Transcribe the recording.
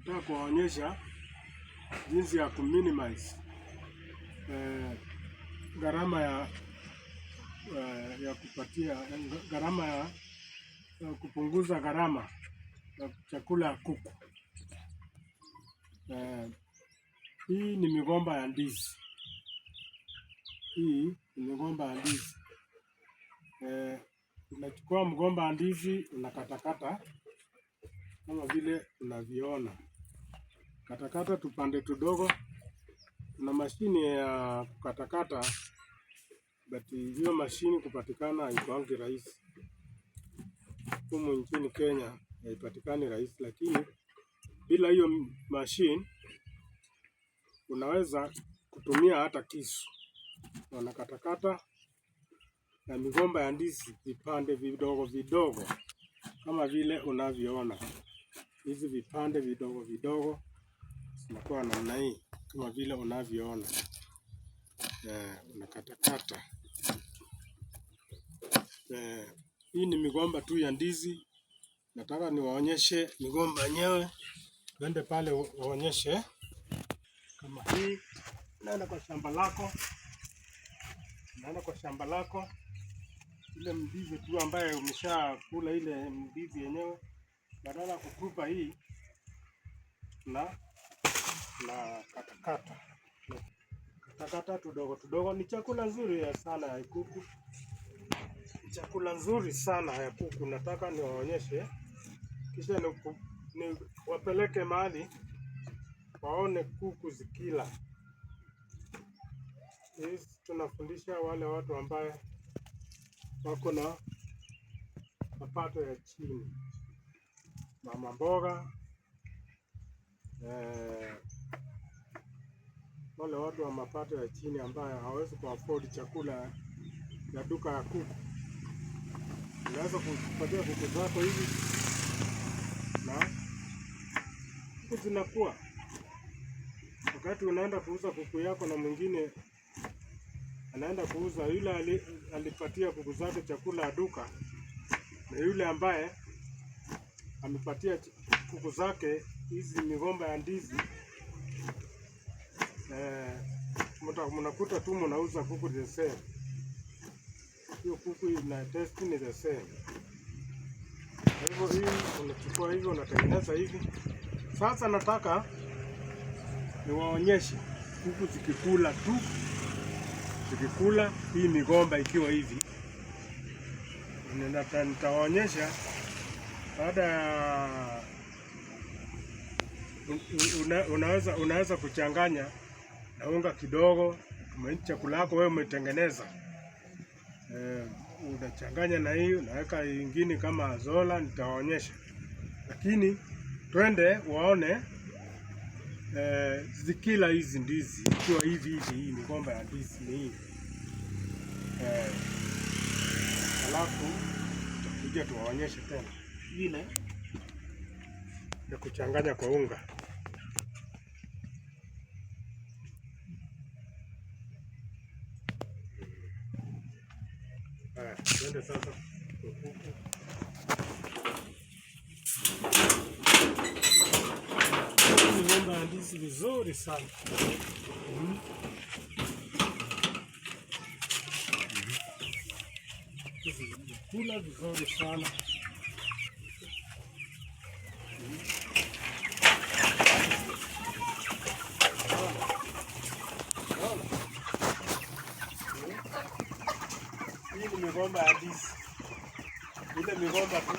Nataka kuwaonyesha jinsi ya kuminimize gharama ya kupatia gharama ya kupunguza gharama ya chakula ya kuku. Hii ni migomba ya ndizi. Hii ni migomba ya ndizi. Unachukua mgomba wa ndizi unakatakata kama vile unavyoona. Katakata tupande tudogo. Kuna mashini ya kukatakata, but hiyo mashini kupatikana haikuangi rahisi. Humu nchini Kenya haipatikani rahisi, lakini bila hiyo mashine unaweza kutumia hata kisu. Wanakatakata na migomba ya ndizi vipande vidogo vidogo kama vile unavyoona. Hizi vipande vidogo vidogo zinakuwa namna hii kama vile unavyoona. Unakatakata. Hii ni migomba tu ya ndizi. Nataka niwaonyeshe migomba yenyewe. Twende pale waonyeshe kama hii. Unaenda kwa shamba lako, unaenda kwa shamba lako, ile ndizi tu ambaye umeshakula ile ndizi yenyewe, badala ya kutupa hii na katakata katakata tudogo tudogo. Ni chakula nzuri sana ya kuku, ni chakula nzuri sana ya kuku. Nataka niwaonyeshe, kisha ni wapeleke mahali waone kuku zikila. Hizi tunafundisha wale watu ambaye wako na mapato ya chini, mama mboga, wale watu wa mapato ya chini ambayo hawawezi kuafford chakula ya duka ya kuku. Unaweza kupatia kuku zako hivi na kuku zinakuwa. Wakati unaenda kuuza kuku yako na mwingine anaenda kuuza, yule alipatia kuku zake chakula ya duka na yule ambaye amepatia kuku zake hizi migomba ya ndizi, mnakuta tu mnauza kuku the same. Hiyo kuku ina taste ni the same. Kwa hivyo hii unachukua hivi unatengeneza hivi. Sasa nataka niwaonyeshe kuku zikikula tu, zikikula hii migomba ikiwa hivi. Nitawaonyesha baada ya unaweza kuchanganya na unga kidogo, chakula yako wewe umetengeneza. Unachanganya na hii, unaweka ingine kama azola, nitawaonyesha. Lakini twende waone zikila hizi ndizi ikiwa hivi hivi, hii migomba ya ndizi ni hii. Alafu tutakuja tuwaonyeshe tena ile ya kuchanganya kwa unga. Haya, twende sasa kwa kuku. Migomba ya ndizi vizuri sana. Kula vizuri sana. Hii ni migomba ya ndizi. Ile migomba tu